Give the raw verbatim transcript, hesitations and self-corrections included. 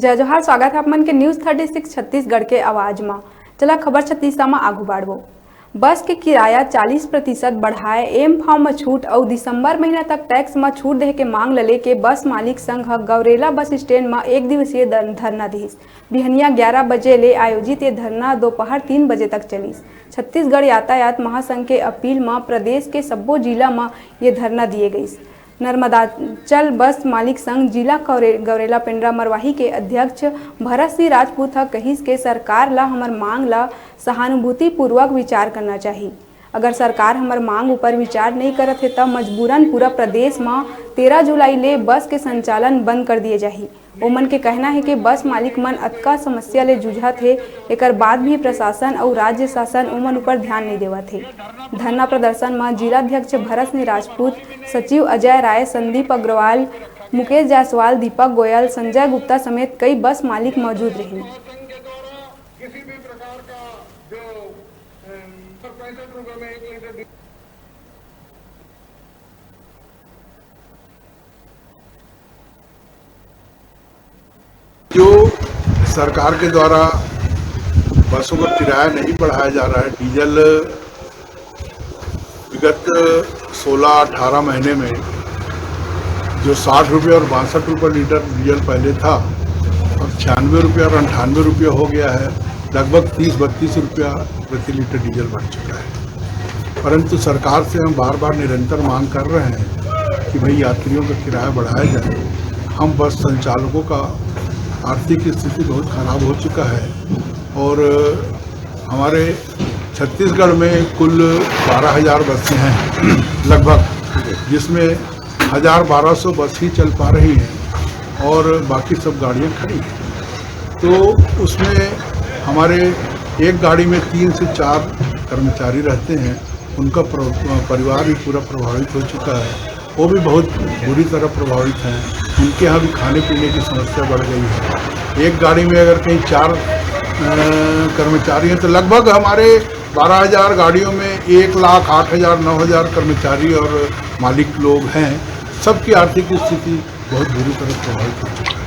जय जोहार, स्वागत है आप मन के न्यूज़ थर्टी सिक्स छत्तीसगढ़ के आवाज म। चला खबर छत्तीसा म आगू बाढ़बो। बस के किराया चालीस प्रतिशत बढ़ाए, एम फार्म म छूट अउ दिसंबर महीना तक टैक्स म छूट देहे के मांग ल लेके बस मालिक संघ ह गौरेला बस स्टैंड म एक दिवसीय दर-, धरना दिहिस। बिहनिया ग्यारा बजे ले आयोजित ये धरना दोपहर तीन बजे तक चलिस। छत्तीसगढ़ यातायात महासंघ के अपील म प्रदेश के सब्बो जिला म ये धरना दिए गइस। नर्मदाचल बस मालिक संघ जिला कौरे-, गौरेला पेंड्रा मरवाही के अध्यक्ष भरत सिंह राजपूत ह कहिस के सरकार ल हमर मांग ल सहानुभूतिपूर्वक विचार करना चाही। अगर सरकार हमर मांग ऊपर विचार नइ करत हे, त मजबूरन पूरा प्रदेश म तेरह जुलाई ले बस के संचालन बंद कर दिए जाही। ओमन के कहना हे कि बस मालिक मन अतका समस्या ले जूझत हे, एकर बाद भी प्रशासन अउ राज्य शासन ओमन ऊपर ध्यान नइ देवत हे। धरना प्रदर्शन म जिलाध्यक्ष भरत सिंह राजपूत, सचिव अजय राय, संदीप अग्रवाल, मुकेश जायसवाल, दीपक गोयल, संजय गुप्ता समेत कई बस मालिक मौजूद रहिन। किसी भी प्रकार का जो, अम, पैंसठ रुपए में एक लीटर डी- जो सरकार के द्वारा बसों का किराया नहीं बढ़ाया जा रहा है, डीजल विगत सोलह अठारह महीने में जो साठ रुपये और बासठ रुपये लीटर डीजल पहले था, अब छियानवे रुपये और अंठानवे रुपये हो गया है। लगभग तीस बत्तीस रुपया प्रति लीटर डीजल बढ़ चुका है। परंतु सरकार से हम बार बार निरंतर मांग कर रहे हैं कि भाई, यात्रियों का किराया बढ़ाया जाए। हम बस संचालकों का आर्थिक स्थिति बहुत खराब हो चुका है और हमारे छत्तीसगढ़ में कुल बारह हज़ार बसें हैं लगभग, जिसमें हज़ार बारह सौ बस ही चल पा रही हैं और बाकी सब गाड़ियां खड़ी हैं। तो उसमें हमारे एक गाड़ी में तीन से चार कर्मचारी रहते हैं, उनका प्र-, परिवार भी पूरा प्रभावित हो चुका है, वो भी बहुत बुरी तरह प्रभावित हैं। उनके यहाँ भी खाने पीने की समस्या बढ़ गई है। एक गाड़ी में अगर कहीं चार, अ, कर्मचारी हैं, तो लगभग हमारे बारह हज़ार गाड़ियों में एक लाख आठ हज़ार, नौ हज़ार कर्मचारी और मालिक लोग हैं। सबकी आर्थिक स्थिति बहुत बुरी तरह प्रभावित हो चुकी है।